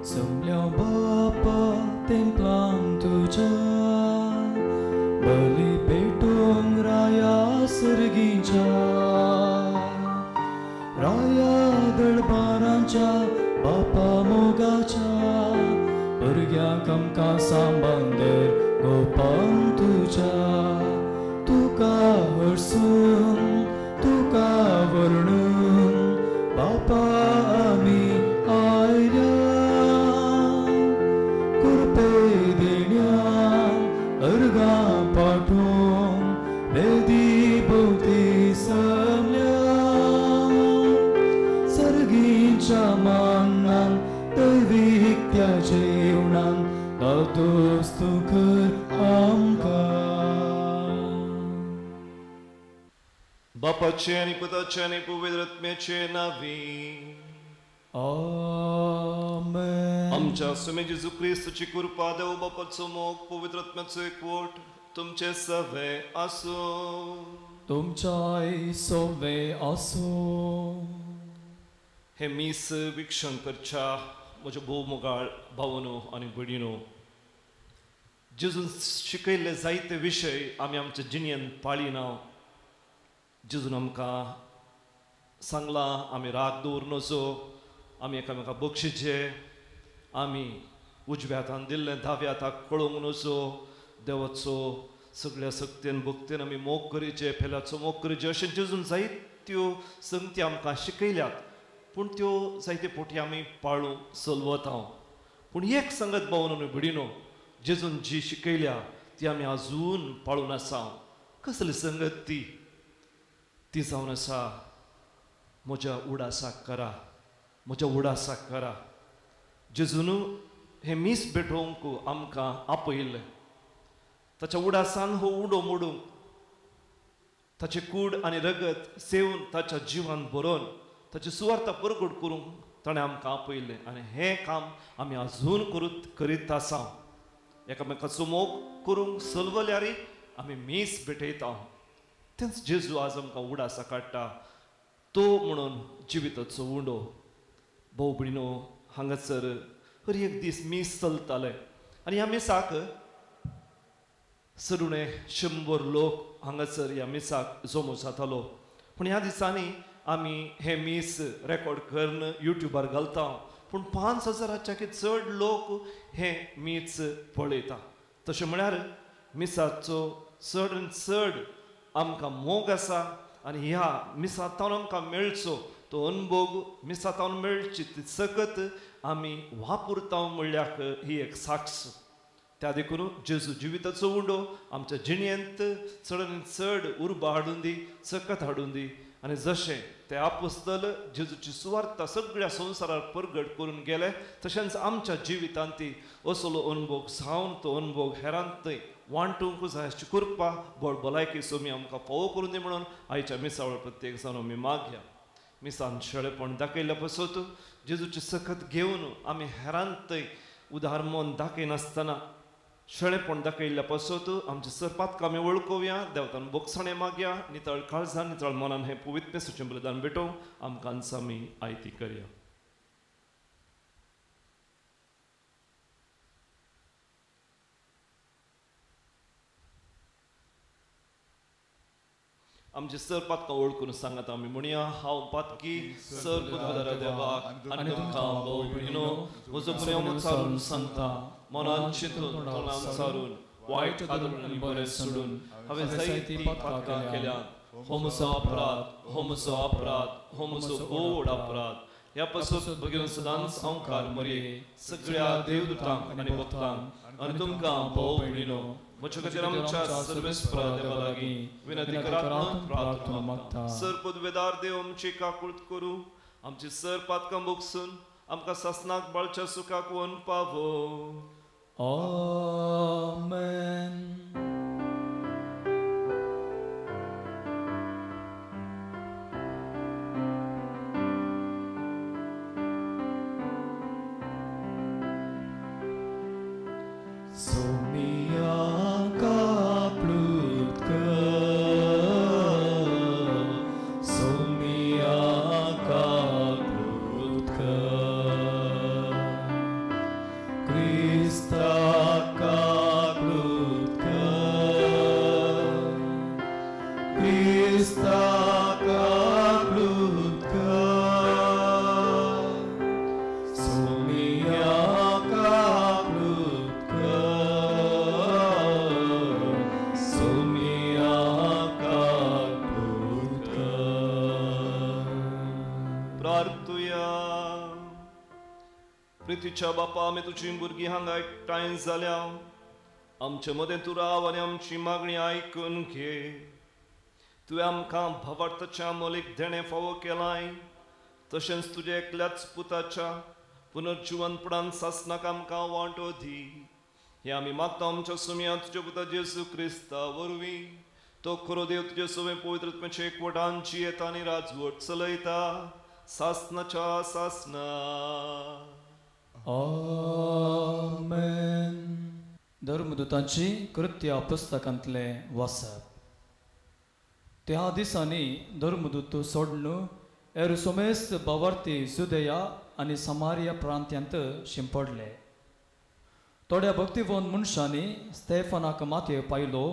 जमल्या बापा तेंपलान तुज्या बली पेटूंक राया सर्गीच्या राया दळबारांच्या बापा मोगाच्या भुरग्यांक आमकां सांबांदर गोपान तुज्या तुका हरसून तुका वर्णून बापा आमी आयल्या कृपे देण्यान अर्गां पाठोवन वेदी भोवती समल्या सर्गीच्या मानान दैवीक त्या जेवणान दादोस तूं कर आमकां. बापाचे आनी पुताचे आनी पवित्र आत्म्याचे नांवी आमेन. आमच्या स्वामी जेजू क्रिस्तूची कृपा, देव बापाचो मोग, पवित्र आत्म्याचो एकवट तुमचे सवे आसूं. तुमच्याय सवे आसूं. हे मीस वीक्षण करच्या म्हज्या भोव मोगाळ भावनो आनी भयणीनो, जेजून शिकयल्ले जायते विशय आमी आमच्या जिणेंत पाळिना. जेजून आमकां सांगलां आमी राग दवरूं नजो, आमी एकामेका बक्षिचे, आमी उजव्या हातान दिल्लें दाव्या हाताक कळोवंक नजो, देवाचो सगळ्या सक्तेन भक्तेन आमी मोग करीचे, पेल्याचो मोग करीचे, अशें जेजून जायत्यो संगती आमकां शिकयल्यात. पूण त्यो जायते पोटी आमी पाळूंक चलवत हांव. पूण एक संगत भावन आनी भयणीनो, जेजून जी शिकयल्या ती आमी आजून पाळून आसा. कसली संगत ती? ती जावन आसा म्हज्या उडासाक करा, म्हज्या उडासाक करा. जेजून हें मीस भेटोवंक आमकां आपयिल्लें. ताच्या उडासान हो उडो मोडूंक, ताचें कूड आनी रगत सेवन ताच्या जिवान भरोवन ताची सुवार्थ परगट करूंक ताणें आमकां आपयिल्लें. आनी हें काम आमी आजून करीत आसा. एकामेकाचो मोग करूंक सलवल्यारय आमी मीस भेटयता. तेंच जेजू आज आमकां उडासा काडटा तो म्हणून जिविताचो उंडो. भोव भयणीनो, हांगासर हर एक दीस मीस चलतालें आनी ह्या मिसाक सरुणे 100 लोक हांगासर ह्या मिसाक जमो जातालो. पूण ह्या दिसांनी आमी हें मीस रेकॉर्ड करून युट्यूबार घालता, पूण 5000च्या चड लोक हें मीस पळयता. तशें म्हळ्यार मिसाचो चड आनी चड आमकां मोग आसा आनी ह्या मिसांतल्यान आमकां मेळचो तो अनभोग, मिसांतल्यान मेळची ती सकत आमी वापरता म्हणल्यार ही एक साक्ष. त्या देखून जेजू जिविताचो उंडो आमच्या जिणेंत चड आनी चड उर्बा हाडून दी, सकत हाडून दी. आनी जशें ते आपोस्तल जेजूची सुवार्थ सगळ्या संवसारार परगट करून गेले, तशेंच आमच्या जिवितांत ती असलो अनभोग जावन तो अनभोग हेरांत वांटूंक जाय अशी कृपा बळ भलायकी सोमी आमकां फावो करून दी म्हणून आयच्या मिसावळ प्रत्येक जाण आमी मागया. मिसान शेळेपण दाखयल्या पासत जेजूची सकत घेवन आमी हेरांत उदार मन दाखयनासतना शेळेपण दाखयल्ल्या पासत आमचे सरपातकां आमी वळखोवया, देवतान बोगसणें मागया, नितळ काळजान नितळ मनान हें पवित्र मेसाचें बलिदान भेटोवंक आमकां आमी आयती करया. आमचे सर पातकां वळखून सांगात आमी म्हणया, हांव पातकी सर पुतवेदारा देवाक आनी तुमकां भाव भयणीनो म्हजो गुन्यांव उच्चारून सांगता, मनान चिंतून तोंडान सारून वायट आदरून आनी बरें सोडून हांवें जायतीं पातकां केल्यांत. हो म्हजो अपराध, हो म्हजो अपराध, हो म्हजो गोड अपराध. ह्या पासून भगीन सदांच संवकार मरये सगळ्या देवदूतांक आनी भक्तांक आनी तुमकां भाव भयणीनो म्हज्या खातीर आमच्या सर्वेस्परा देवा लागीं विनंती करात म्हणून प्रार्थना मागता. सर पदवेदार देव आमची काकूळत करूं, आमची सर पातकां भोगसून आमकां सासनाक बाळच्या सुखाक वन पावो. आमेन. सोमिया कापलूत कर, सोमिया कापलूत कर, जिवीतच्या बापा, आमी तुजी भुरगीं हांगा एकठांय जाल्या, आमचे मदें तूं राव आनी आमची मागणी आयकून घे। तुवें आमकां भावार्थाच्या मोलीक देणें फावो केलाय, तशेंच तुज्या एकल्याच पुताच्या पुनर्जिवनपणान सासणाक आमकां वांटो दी। हें आमी मागता आमच्या सुमया तुज्या पुता जेजू क्रिस्ता वरवीं। तो खरो देव तुजे सवें पवित्र आत्म्याच्या एकवटान जियेता आनी राजवट चलयता सासणाच्या सासणा। आमेन। धर्मदूतांची कृत्या पुस्तकांतलें वाचप। त्या दिसांनी धर्मदूत सोडून एरुसोमेस बावार्थी जुदया आनी समारिया प्रांत्यांत शिंपडले। थोड्या भक्तिवंत मनशांनी स्तेफनाक मातये पायलो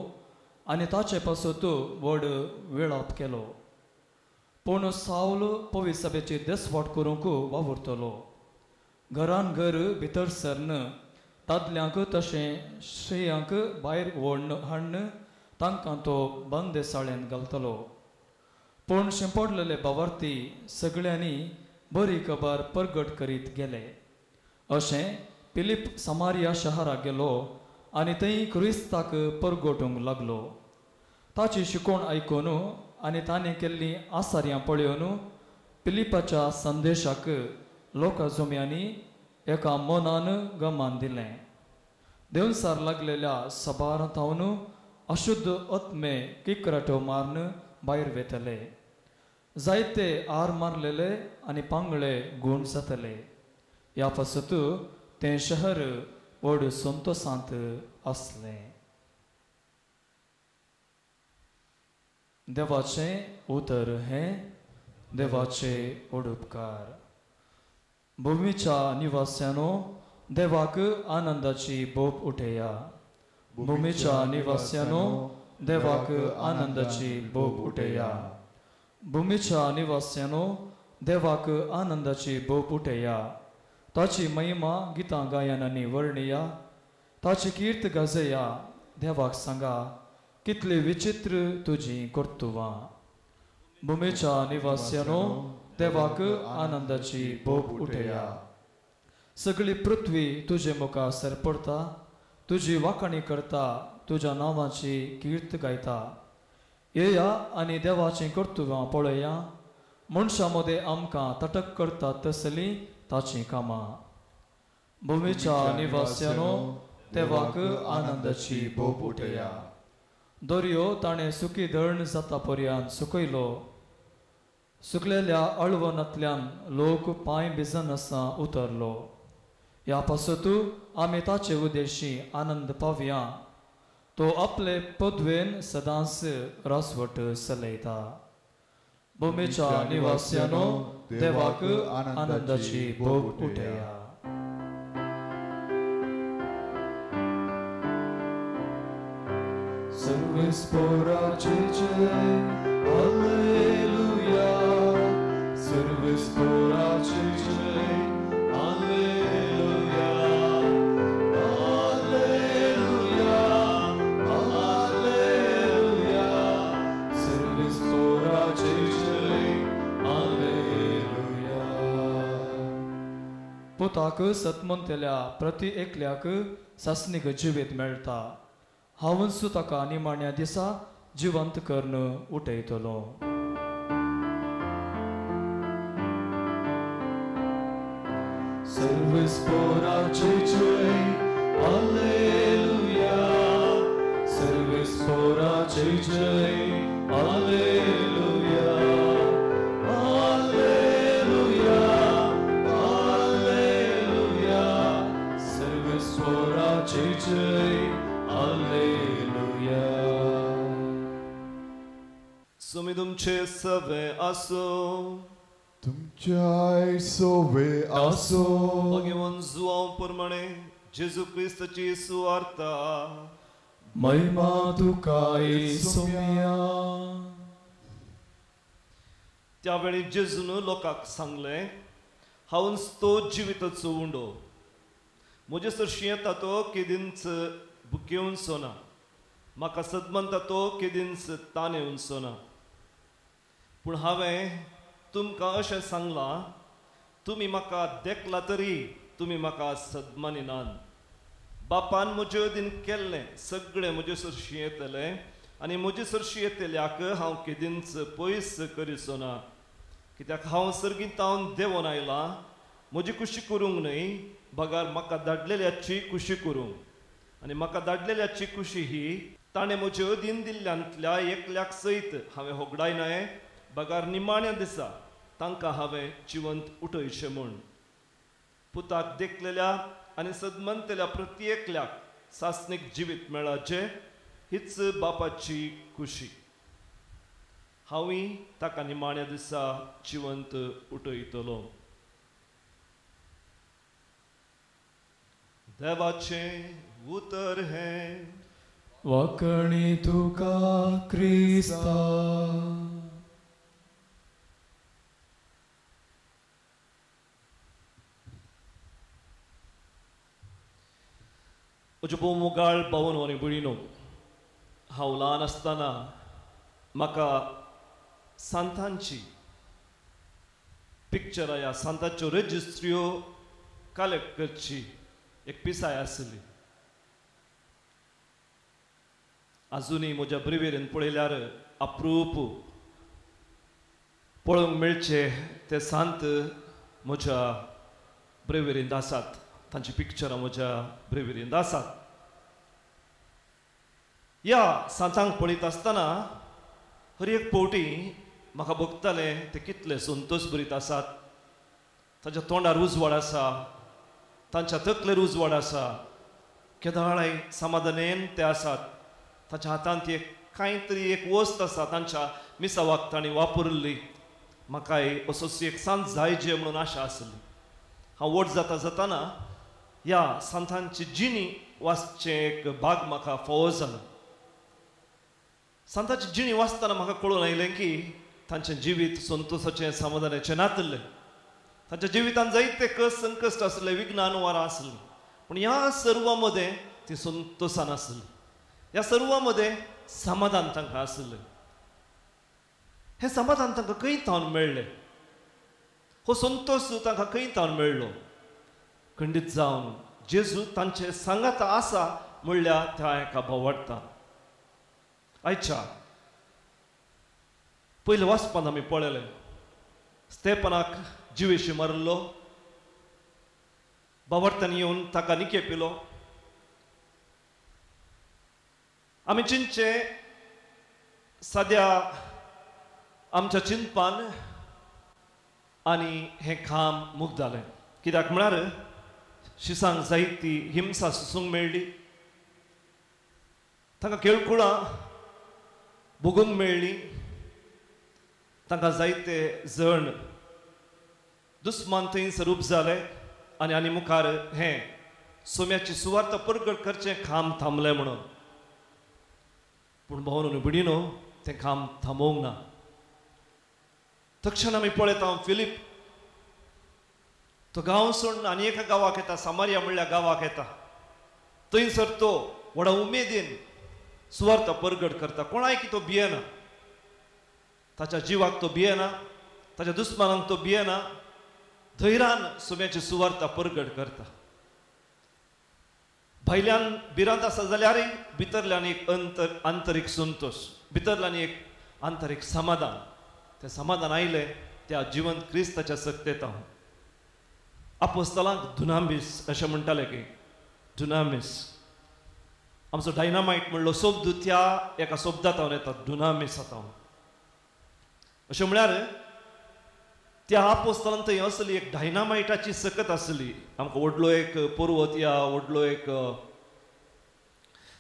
आनी ताचे पासत व्हड वेळाप केलो। पूण सावल पवित्र सभेची देसवाट करूंक वावुरतलो। घरान घर भितर सरन दादल्यांक तशें स्त्रियांक भायर ओडन हाडन तांकां तो बंदेसाळेंत घालतलो। पूण शिंपडलेले बावार्थी सगळ्यांनी बरी खबर परगट करीत गेले। अशें फिलीप समारिया शहराक गेलो आनी थंय क्रिस्ताक परगटूंक लागलो। ताची शिकवण आयकून आनी ताणें केल्लीं आसार्यां पळोवन फिलिपाच्या संदेशाक लोकां जम्यांनी एका मनान गमान दिलें। देवसार लागलेल्या सबार थावन अशुद्ध आत्मे किकराट्यो मारून भायर वेतले, जायते आर मारलेले आनी पांगळे गूण जातले। ह्या पासत तें शहर व्हड संतोसांत आसलें। देवाचें उतर हें देवाचे ओडुपकार। भुमीच्या निवास्यानो देवाक आनंदाची बोप उठया। भुमीच्या निवास्यानो देवाक आनंदाची बोप उठया। भुमीच्या निवास्यानो देवाक आनंदाची बोप उठया। ताची महिमा गितां गायनांनी वर्णया, ताची कीर्त गाजया। देवाक सांगा कितली विचित्र तुजी कर्तुवां। भुमीच्या निवास्यानो देवाक आनंदाची बोप उठया। सगळी पृथ्वी तुजे मुखार सरपडता, तुजी वाखाणी करता, तुज्या नांवाची कीर्त गायता। येया आनी देवाचीं कर्तुवां पळया, मनशां मदें आमकां तटक करता तसलीं ताचीं कामां। भुमीच्या निवास्यानो देवाक आनंदाची बोप उठया। दर्यो ताणें सुकी धरण जाता पर्यंत सुकयलो, सुकलेल्या अळवणांतल्यान लोक पांय भिजनासतना उतरलो। ह्या पासत आमी ताचे उद्देशी आनंद पावया। तो आपले पदवेन सदांच रासवट चलयता। भुमीच्या निवास्यानो देवाक आनंदाची बोप उठया। सर्वेस्पोराचे जय हालेलुया, सर्वेस्पोराचे जय हालेलुया, हालेलुया, हालेलुया, सर्वेस्पोराचे जय हालेलुया। पुताक सतमंतल्या प्रति एकल्याक सासणीक जिवीत मेळटा। हांवूच ताका निमाण्या दिसा जिवंत करून उठयतलो। सर्वेस्पोराचे जय हालेलुया, सर्वेस्पोराचे जय हालेलुया, हालेलुया, हालेलुया, सर्वेस्पोराचे जय हालेलुया। सुमी तुमचे सवे आसो, तुमच्याय सोवे आसो। भगवान जुआव प्रमाणे जेजू क्रिस्ताची सुवार्ता। महिमा तुका येसुया। त्यावेळी जेजून लोकांक सांगलें, हांवूच तो जिविताचो उंडो, म्हजे सरशी येता तो केदींच भुकेवचो ना, म्हाका सदमंता तो केदींच तानेवचो ना। पूण हांवें तुमकां अशें सांगलां, तुमी म्हाका देखला तरी तुमी म्हाका सदमानिनात. बापान म्हजे अधीन केल्लें सगळें म्हजे सरशी येतलें आनी म्हजे सरशी येतल्याक हांव केदींच पयस करिचो ना. कित्याक हांव सर्गींतावन देंवोन आयलां म्हजी खुशी करूंक न्हय, बगार म्हाका धाडलेल्याची खुशी करूंक. आनी म्हाका धाडलेल्याची खुशी ही ताणें म्हजे अधीन दिल्ल्यांतल्या एकल्याक सयत हांवें होगडायनाय, बगार निमाण्या दिसा तांकां हांवें जिवंत उठयचें म्हूण. पुताक देखलेल्या आनी सदमंतल्या प्रत्येकल्याक सासणीक जिवीत मेळाचें हीच बापाची खुशी. हांवूय ताका निमाण्या दिसा जिवंत उठयतलो. देवाचें उतर हें. वाकणी तुका क्रिस्ता. म्हज्यो भोव मोगाळ भावनो आनी भयणीनो, हांव ल्हान आसतना म्हाका सांतांची पिक्चरां ह्या सांतांच्यो रजिस्ट्रियो कलेक्ट करची एक पिसाय आसली. आजुनूय म्हज्या ब्रिवेरीन पळयल्यार अप्रूप पळोवंक मेळचे ते सांत म्हज्या ब्रेवेरींत आसात, तांची पिक्चरां म्हज्या ब्रेवेरींत आसात. ह्या सांतांक पळयत आसतना हर एक फावटी म्हाका भोगतालें ते कितले संतोश भरीत आसात, तांच्या तोंडार उजवाड आसा, तांच्या तकलेर उजवाड आसा, केदाळाय समाधानेन ते आसात, ताच्या हातांत एक कांय तरी एक वस्त आसा तांच्या मिसावाक तांणी वापरिल्ली. म्हाकाय असोच एक सांत जाय जे म्हणून आशा आसली. हांव व्हड जाता जाताना ह्या सांतांची जिणी वाचचें एक भाग म्हाका फावो जालो. सांताची जिणी वाचतना म्हाका कळून आयलें की तांचें जिवीत संतोशाचें समाधानाचें नातलें. तांच्या जिवितांत जायते कश्ट संकश्ट आसले, विघ्नान वारां आसलीं, पूण ह्या सर्वा मदें ती संतोशान आसली, ह्या सर्वा मदें समाधान तांकां आसलें. हें समाधान तांकां खंय तावन मेळ्ळें? हो संतोश तांकां खंय तावन मेळ्ळो? खंडीत जावन जेजू तांचे सांगात आसा म्हणल्यार त्या एका भावार्थान. आयच्या पयलें वाचपांत आमी पळयलें स्तेपनाक जिवेशी मारिल्लो, भावार्थान येवन ताका निकेपिलो. आमी चिंतचें साद्या आमच्या चिंतपान आनी हें काम मुक्त जालें. कित्याक म्हळ्यार शिसांक जायती हिंसा सोसूंक मेळ्ळी, तांकां केळकुळां भोगूंक मेळ्ळीं, तांकां जायते जण दुस्मान थंयसर रूप जाले आनी आनी मुखार हें सोम्याची सुवार्थ परगट करचें काम थांबलें म्हणून. पूण भावनो भयणीनो, तें काम थांबोवंक ना. तक्षण आमी पळयता फिलीप तो गांव सोडून आनी एका गांवाक येता, सामारिया म्हणल्या गांवाक येता. थंयसर तो व्हडा उमेदीन सुवार्थ परगट करता. कोणायकी तो भियेना, ताच्या जिवाक तो भियेना, ताच्या दुस्मानांक तो भियेना, धैर्यान सोम्याची सुवार्थ परगट करता. भायल्यान भिरांत आसा जाल्यार भितरल्यान एक आंतरीक संतोश, भितरल्यान एक आंतरीक समाधान. तें समाधान आयलें त्या जिवंत क्रिस्ताच्या सक्तेत. आपोस्तलांक दुनामीस अशें म्हणटाले की दुनामीस आमचो डायनामायट म्हणलो शब्द त्या एका शब्दांत येता, दुनामीस आतां. अशें म्हळ्यार त्या आपोस्तलांत थंय असली एक डायनामायटाची सकत आसली. आमकां व्हडलो एक पर्वत या व्हडलो एक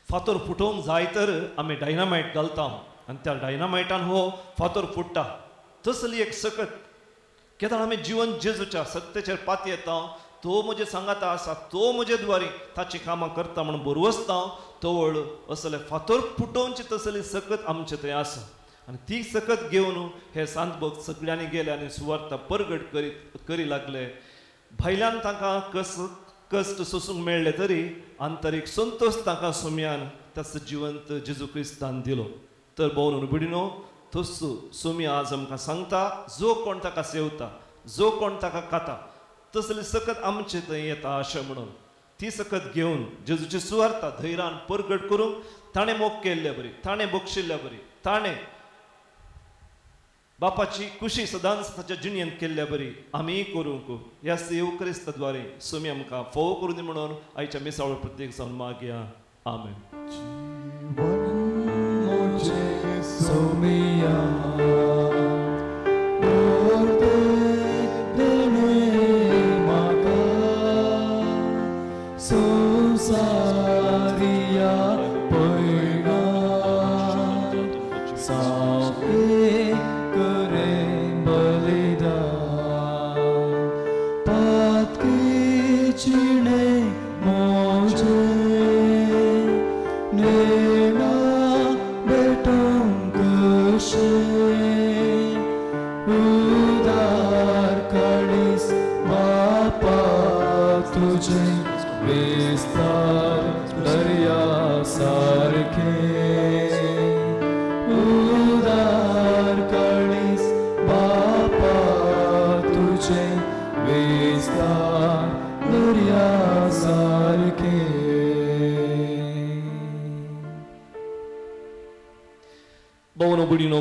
फातर फुटोवंक जाय तर आमी डायनामायट घालता आनी त्या डायनामायटान हो फातर फुट्टा. तसली एक सकत केन्ना आमी जिवन जेजूच्या सत्तेचेर पाती येता, तो म्हजे सांगाता आसा, तो म्हजे द्वारे ताची कामां करता म्हणून बरवसता, तवळ असले फातर फुटोवची तसली सकत आमचे थंय आसा. आनी ती सकत घेवन हे सांत भक्त सगळ्यांनी गेले आनी सुवार्थ परगट करी लागले. भायल्यान तांकां कश्ट सोसूंक मेळ्ळे तरी आंतरीक संतोश तांकां सोम्यान त्याच जिवंत जेजू क्रिस्तान दिलो. तर भोवन भयणीनो, तस सोमी आज आमकां सांगता, जो कोण ताका सेवता, जो कोण ताका खाता, तसली सकत आमचे थंय येता अशें म्हणून ती सकत घेवन जेजूची सुवार्ता धैर्यान परगट करूंक ताणें मोग केल्ल्या बरी, ताणें बक्षिल्ल्या बरी, ताणें बापाची खुशी सदांच ताच्या जिणेंत केल्ल्या बरी आमीय करूंक ह्या सेव क्रिस्ता द्वारे सुमी आमकां फोव करूं दी म्हणून आयच्या मिसाळ प्रत्येक जावन मागया. आमेन.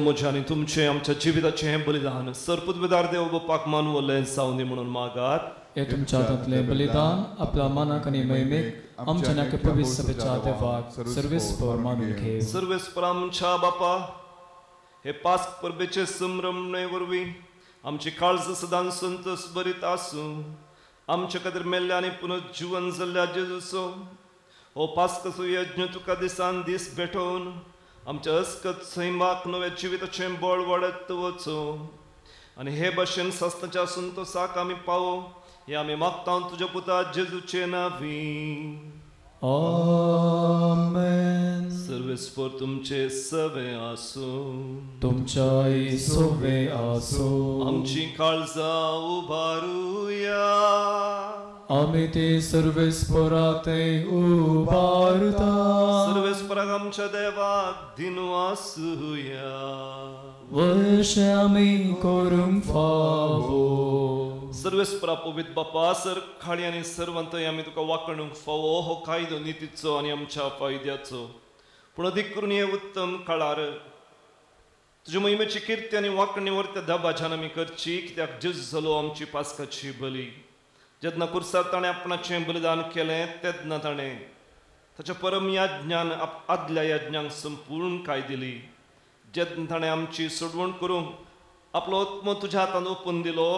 म्हज्या आनी तुमचें आमच्या जिविताचें हें बलिदान सरपुतवेदार देव बापाक मानवलें जावं दी म्हणून मागात. हे तुमच्या हातांतलें बलिदान आपल्या मानाक आनी महिमेक आमच्या नाके पवित्र सभेच्या देवाक सर्वेस्पर मानून घे. सर्वेस्पर आमच्या बापा, हे पास्क परबेचे संभ्रमणे वरवीं आमची काळज सदां संतोष भरीत आसूं. आमचे खातीर मेल्ल्या आनी पुनर्जीवन जाल्ल्या जेजूचो हो पास्काचो यज्ञ तुका दिसान दीस भेटोवन आमच्या अस्कत सैमाक नव्या जिविताचें बळ वाडत वचूं आनी हे भाशेन सासणाच्या संतोसाक आमी पावो हे आमी मागता तुज्या पुता जेजूचे नांवी. आमेन. सर्वेस्पर तुमचे सवे आसूं. तुमच्याय सवे आसूं. आमची काळजां उबारुया. आमी ती सर्वेस्पराते उबारता. सर्वेस्पराक आमच्या देवाक दिनू आसुया. वर्ष आमी करूंक फावो. सर्वेस्परा पवित्र बापा, सर खाळी आनी सर्वंतय आमी तुका वांकणूंक फावो हो कायदो नितीचो आनी आमच्या फायद्याचो. पूण अदीक करून हे उत्तम काळार तुज्या महिमेची किर्ती आनी वांकणी वरत्या दबाज्यान आमी करची, कित्याक जेजू जालो आमची पास्काची बली. जेन्ना कुर्सार ताणें आपणाचें बलिदान केलें तेन्ना ताणें ताच्या परम याज्ञान आदल्या यज्ञांक संपूर्ण काय दिली. जेन्ना ताणें आमची सोडवण करूंक आपलो आत्मो तुज्या हातान ओपून दिलो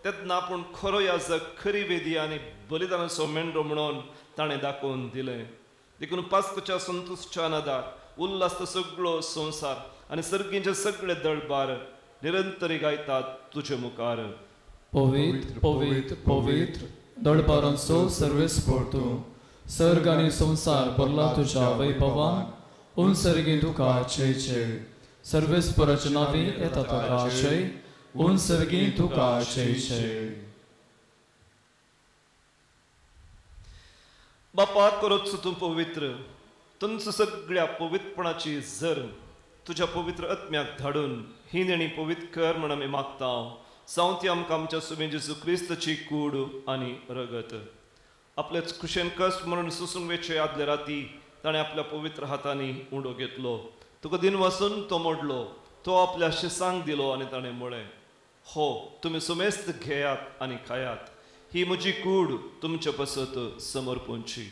तेन्ना आपूण खरो याजक, खरी वेदी आनी बलिदानाचो मेंढरो म्हणून ताणें दाखोवन दिलें. देखून पास्कच्या संतोषच्या नदार उल्हास सगळो संवसार आनी सर्गींचे सगळे दळबार निरंतरी गायतात तुजे मुखार. पवित्र पवित्र पवित्र दळबारांचो सर्वेस्पर तूं, सर्ग आनी संवसार भरला तुज्या वैभवान. उन सर्गी तुका जय जय. सर्वेस्पराच्या नांवी येता तुका जय. उन सर्गी तुका जय जय. बापा, करोच तूं पवित्र, तुमचो सगळ्या पवित्रपणाची जर तुज्या पवित्र आत्म्याक धाडून ही देणी पवित्र कर म्हण आमी मागता. सावती आमकां आमच्या सुमे जेजू क्रिस्ताची कूड आनी रगत. आपल्याच खुशेन कश्ट म्हणून सोसूंक वेचे आदले राती ताणें आपल्या पवित्र हातांनी उंडो घेतलो. तुका दिन वासून तो मोडलो, तो आपल्या शिसांक दिलो आनी ताणें म्हळें, हो तुमी सुमेस्त घेयात आनी खायात, ही म्हजी कूड तुमचे पासत समर्पूंची.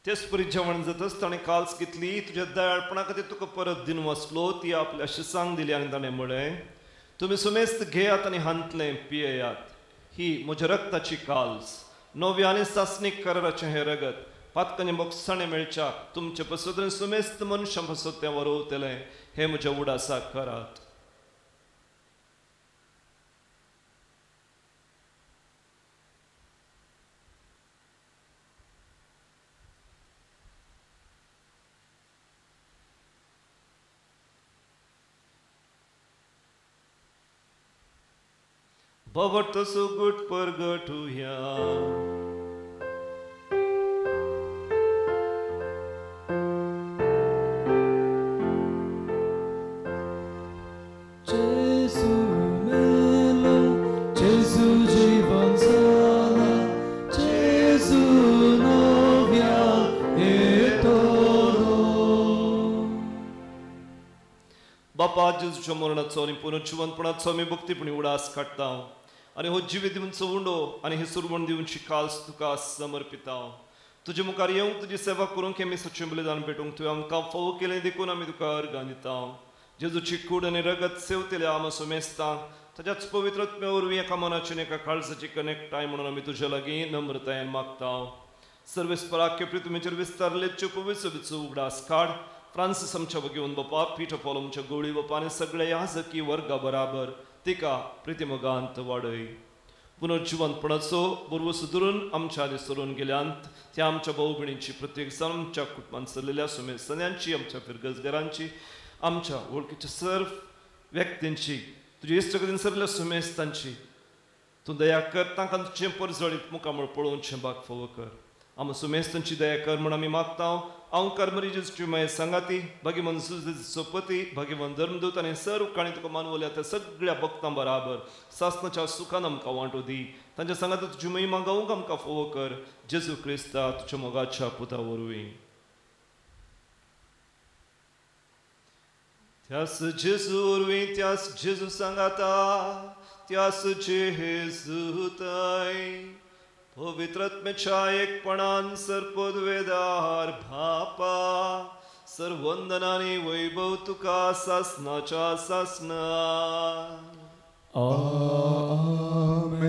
तेच परी जेवण जातच ताणें काल्स घेतली, तुज्या दयाळपणा खातीर तुका परत दिन वाचलो, ती आपल्या शिसांक दिली आनी ताणें म्हळें, तुमी सुमेस्त घेयात आनी हांतलें पियेयात, ही म्हज्या रक्ताची काल्स, नव्या आनी सासणीक कराराचें हें रगत पातकांनी बोगसाणें मेळच्याक तुमचे पासत आनी सुमेस्त मनशां पासत तें वरोवतलें, हें म्हज्या उडासाक करात. भवट सुगूट परगटुया. बापा जेजूच्या मरणाचो आनी पुनर्जिवंतपणाचो आमी भक्तीपणी उडास काडटा आनी हो जिवीत दिवचो उंडो आनी ही सुरवण दिवची काल्स तुका समर्पिता. तुजे मुखार येवंक तुजी सेवा करूंक हें मिसाचें बलिदान भेटूंक तुवें आमकां फावो केलें देखून आमी तुका अर्गां दिता. जेजूची कूड आनी रगत सेवतल्या आमा सुमेस्ता ताच्याच पवित्र आत्म्या वरवीं एका मनाचें एका काळजाची कनेक्टाय म्हणून आमी तुजे लागीं नम्रतायेन मागता. सर्वेस्पराक्य प्रितुमेचेर विस्तारले पवित्र उगडास काड. फ्रांसीस आमच्या घेवन बापा, पीटर पॉल आमच्या गोळी बापा आनी सगळे याजकी वर्गा बराबर तिका प्रितिमोगांत वाडय. पुनर्जिवंतपणाचो बरवो सुदरून आमच्या आदी सरून गेल्यांत त्या आमच्या भाऊ भयणींची, प्रत्येक जाण आमच्या कुटुंबांत सरलेल्या सुमेस्तन्यांची, आमच्या फिरगजगरांची, आमच्या वळखीच्या सर्व व्यक्तींची, तुजी इश्टगतीन सरल्या सुमेस्तांची तूं दया कर. तांकां तुजें परजळीत मुखामळ पळोवचें भाग फावो कर. आम सुमेस्तांची दया कर म्हूण आमी मागता. हांव कर्मरी जेजूची माये सांगाती, भाग्यवान सोपती, भाग्यवान धर्मदूत आनी सर्व काणी तुका मानवल्या त्या सगळ्या भक्तां बराबर सासनाच्या सुखान आमकां वांटो दी. तांच्या सांगाता तुजी महिमा गावंक आमकां फावो कर. जेजू क्रिस्ता तुज्या मोगाच्या पुता वरवीं. त्यास जेजू वरवीं, त्यास जेजू सांगाता, त्यास जेजू ताय पवित्रात्म्याच्या एकपणान सर्पद्वेदार भापा सर्वंदनानी वैभव तुका सासनाच्या सासना. आमेन.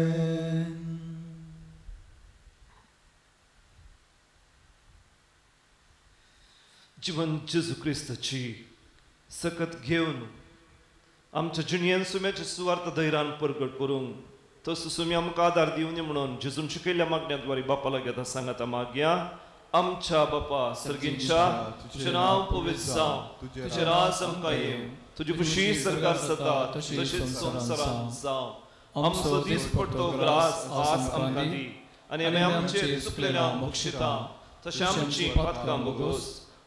जिवन जेजू क्रिस्ताची सकत घेवन आमच्या जिणयेन सुम्याचे सुवार्थ धैर्यान परगट करूंक तसो सुमी आमकां आदार दिवनी म्हणून जेजून शिकयल्ल्या मागण्यांद्वारे बापा लागीं आतां सांगाता मागया. आमच्या बापा सर्गींच्या, तुजें नांव पवित्र जावं, तुजें राज आमकां येवं, तुजी खुशी सरकार जाता तशीच संवसारांत जावं. आमचो दीसपट्टो ग्रास आज आमकां दी आनी आमी आमचे चुकलेल्या बक्षिता तशें आमची पातकां भोगोस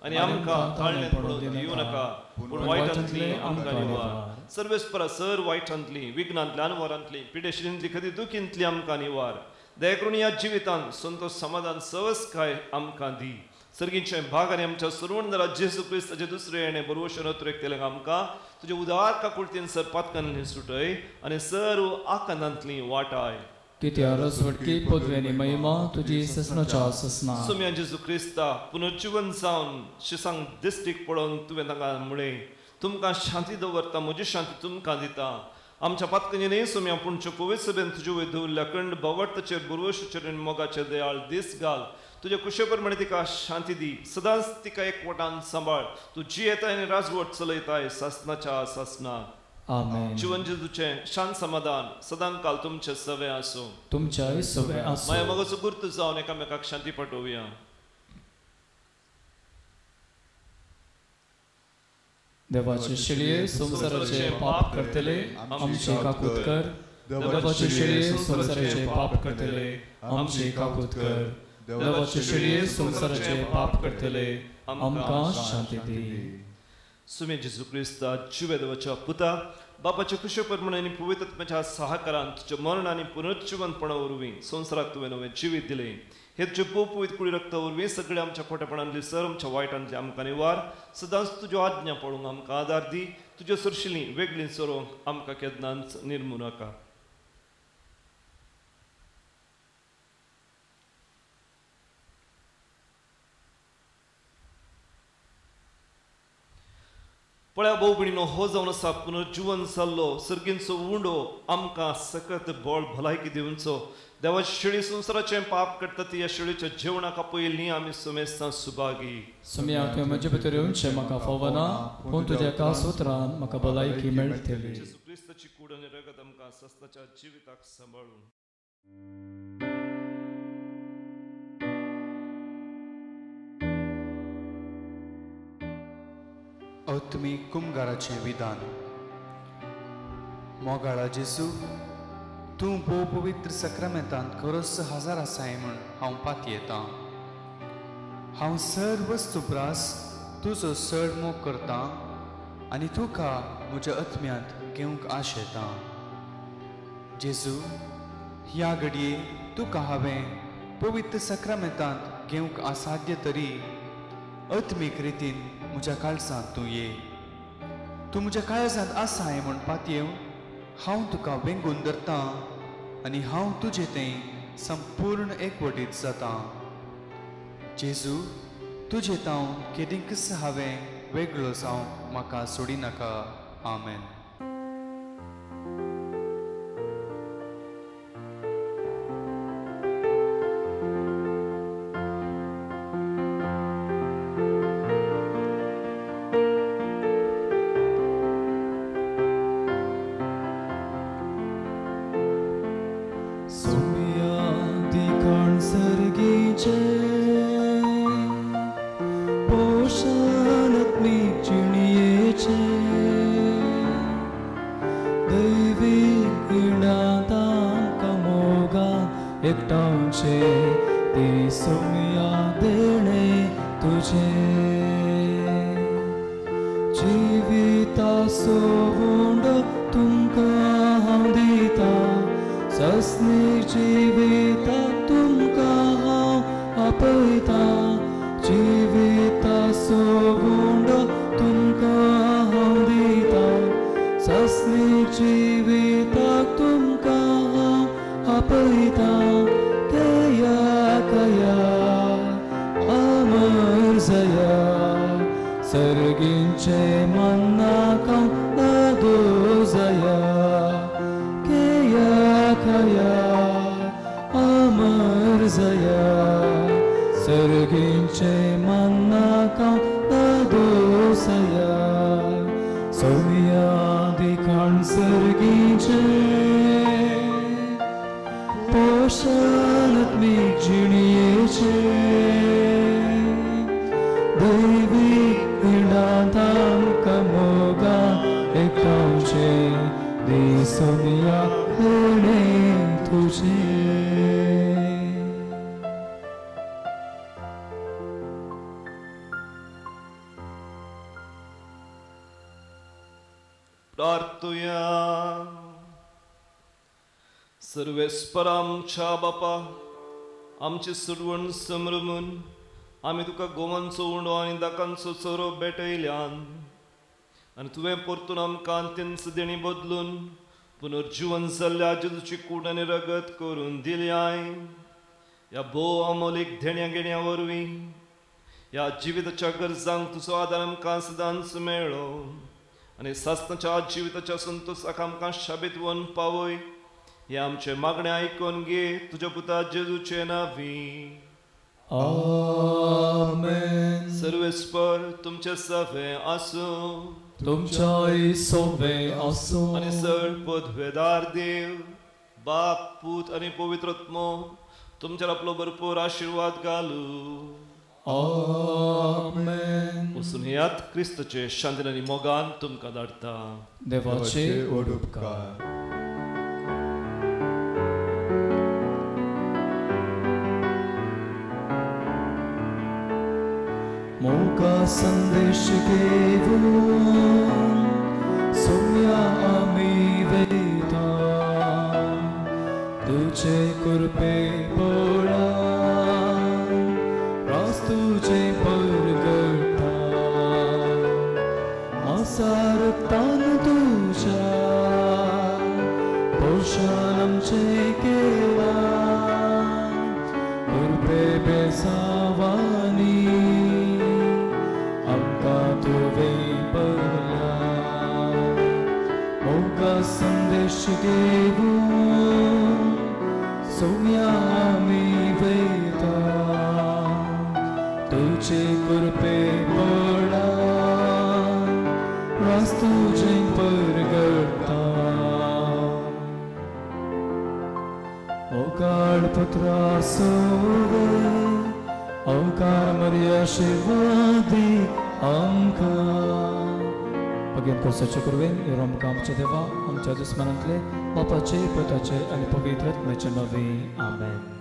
आनी आमकां ताळणेंत पडूंक दिवं नाका, पूण वायटांतली आमकां निवार. सर्वेस्परा सर वायटांतली, विघ्नांतली, अनवरांतली, पिडेशिरींतली, खदी दुखींतली आमकां निवार. दया करून ह्या जिवितांत संतोश, समाधान, सवसकाय आमकां दी. सर्गीचें भाग आनी आमच्या सर्वंदरा जेजू क्रिस्ताचे दुसरे येणे बरवशे नोत्रेक केलें आमकां तुजे उदार काकुळतीन सर पातकांनी सुटय आनी सर्व आकांतांतली वाटाय. कित्याक रसवटकी पदवेनी महिमा तुजी ससनाच्या ससना. सुम्या जेजू क्रिस्ता पुनर्जिवन जावन शिसांक दिश्टीक पळोवन तुवें तांकां म्हळें, तुमकां शांती दवरता, म्हजी शांती तुमकां दिता. आमच्या पातकांनी न्हय सुम्या, पूण पवित्र सभेन तुजे वयर दवरिल्ल्या कंड भवर्थाचेर, बुरवशाचेर आनी मोगाचेर दयाळ दीस घाल. तुज्या कुशे प्रमाणे तिका शांती दी, सदांच तिका एकवटान सांबाळ. तूं जियेताय आनी राजवट चलयताय सासनाच्या सासना. आमेन. जिवन जेजूचें शांत समाधान सदांकाल तुमचें सवें आसूं, तुमच्याय सवें आसूं. माया मोगाचो गुर्त जावन एकामेकाक शांती पाठोवया. देवाचे शेळये संवसाराचे पाप करतले आमचे काकूत कर. देवाचे शेळये संवसाराचे पाप करतले आमचे काकूत कर. देवाचे शेळये संवसाराचे पाप करतले आमकां शांती दी. सुमे जेजू क्रिस्ता जिवे देवाच्या पुता, बापाच्या कुशे प्रमाणे आनी पवित्र आत्म्याच्या सहाकारान तुज्या मरण आनी पुनर्जिवंतपणा वरवीं संवसाराक तुवें नवें जिवीत दिलें. हे तुजे पोपवीत कुडी रक्ता वरवीं सगळे आमच्या खोटेपणांतली सर आमच्या वायटांतली आमकां निवार. सदांच तुज्यो आज्ञा पळोवंक आमकां आदार दी. तुज्यो सरशिलीं वेगळीं चरोवंक आमकां केन्नाच निर्मू नाका. पळया भाव भयणीनो, हो जावन आसा पुनर्जिवन जाल्लो सर्गींचो उंडो आमकां सकत बळ भलायकी दिवचो. देवाची शेळी संवसाराचें पाप करता ती ह्या शेळीच्या जेवणाक आपयल्ली आमी सुमेस्तां सुभागी. सुम्या तुवें म्हजे भितर येवचें म्हाका फावना, पूण तुज्या एका सुत्रान म्हाका भलायकी मेळटली. जेजू क्रिस्ताची कूड आनी रगत आमकां सासणाच्या जिविताक सांबाळून. आत्मीक कुमगाराचें विधान. मोगाळा जेजू, तूं भोव पवित्र सक्रामेंतांत खरोच हजार आसाय म्हूण हांव पातयेतां. हांव सर वस्तू प्रास तुजो चड मोग करतां आनी तुका म्हज्या आत्म्यांत घेवंक आशेतां. जेजू, ह्या घडये तुका हांवें पवित्र सक्रामेंतांत घेवंक असाध्य तरी आत्मीक रितीन म्हज्या काळजांत तूं ये. तूं म्हज्या काळजांत आसाय म्हूण पातयेवन हांव तुका वेंगून धरतां आनी हांव तुजे थंय संपूर्ण एकवटीत जातां. जेजू, तुजे तांव केदींकच हांवें वेगळो जावंक म्हाका सोडिनाका. आमेन. सर्वेस्परा आमच्या बापा, आमची सुरवण समरमून आमी तुका गोवांचो उंडो आनी दाकांचो चोरो भेटयल्यान आनी तुवें परतून आमकां तेंच देणी बदलून पुनर्जिवन जाल्ल्या जेजूची कूड आनी रगत करून दिल्याय. ह्या भोव अमोलीक देण्या घेण्या वरवीं ह्या जिविताच्या गरजांक तुजो आदार आमकां सदांच मेळ्ळो आनी सासणाच्या जिविताच्या संतोसाक आमकां शाबीत वन पावय. हे आमचे मागणे आयकून घे तुज्या पुता जेजूचे नांवी. आमेन. सर्वेस्पर तुमचे सवे आसूं, तुमच्याय सोवे आसूं. आनी सर पदवेदार देव बाप पूत आनी पवित्र आत्मो तुमचेर आपलो भरपूर आशिर्वाद घालू. आमेन. वचून येयात, क्रिस्तचे शांतीन आनी मोगान तुमकां धाडटा. देवाचे व्हड उपकार. मोगा संदेश घेऊन सोम्या आमी वेता, तुझे कृपे पोळा रास तुझे परगटा, मासारतान तुझ्या पोषण आमचे केला, कृपे बेसावानी संदेश घेऊन सोम्या आमी वेता, तुझे कृपे पडा रास तुझे परगटा. ओकाळ पत्रा सोवे अवकार मर्या आशीर्वादी आमकां, अगेन कोर्साचे कुरवेन रोमकां आमच्या देवा आमच्या दुस्मानांतले बापाचे पुताचे आनी पवित्र आत्म्याचे नवे आमेन.